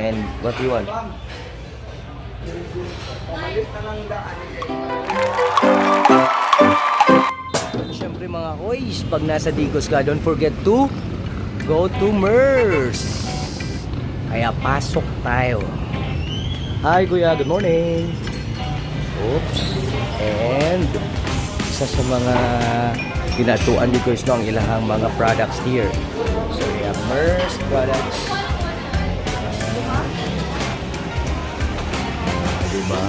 And what do you want? Pamalit na lang daan. Siyempre, mga koys, pag nasa Digos ka, don't forget to go to MERS. Kaya pasok tayo. Hi kuya, good morning. Oops. And isa sa mga ginatuan ni Koys no, ang ilahang mga products here. So we have MERS products. Diba?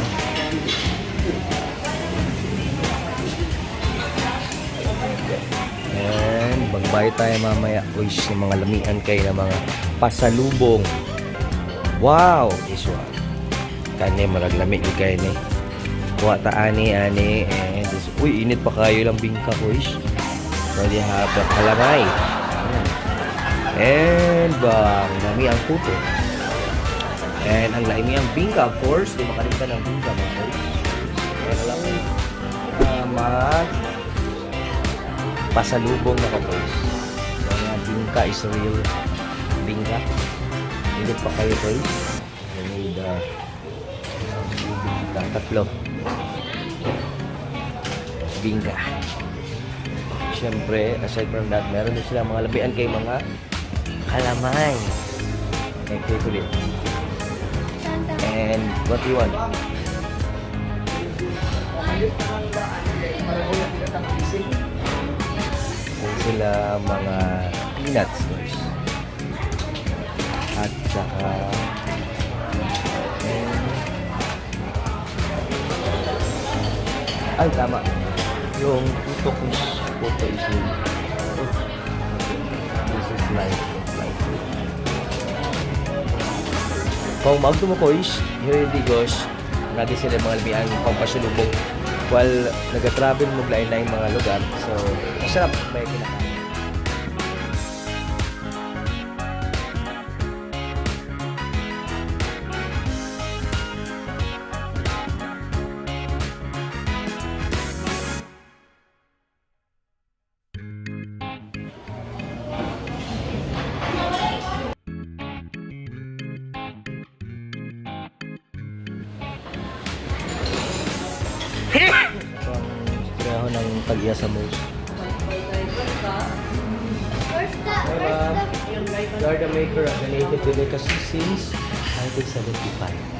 And magbayad tayo mamaya, guys, ng mga lamian kay na mga pasalubong. Wow, this one. Kani marag lami gyud kay ni. Kuha ta ani ani and this, uy, init pa kayo lang bingka, guys. So they have the kalamay. Ayan. And bang lami ang puto. And ang laimi ang bingka, of course, di makalimutan ang bingka, mga guys. And alam mo, mag pasalubong na ka-boys. Mga bingka is real bingka. Hindi pa kayo, boys. I need bingka. Tatlo. Bingka. Siyempre, aside from that, meron din sila mga labian kay mga kalamay. My favorite. And what do you want? Pamalit na lang daan. Para wala pinatang isip. Yan sila mga peanuts, guys. At saka and, ay, tama. Yung puto is puto is yun. Oh. This is life. Life. Kung magto mo kois, here in Digos, lagi sila mga lamiang pampasulubong. While nag-travel mo lain-laing mga lugar. So, masarap may kinakain. Ito ang istoryaho ng tag-iya sa Moose. Hi, ma'am. You are the maker of the native delicacy since 1975.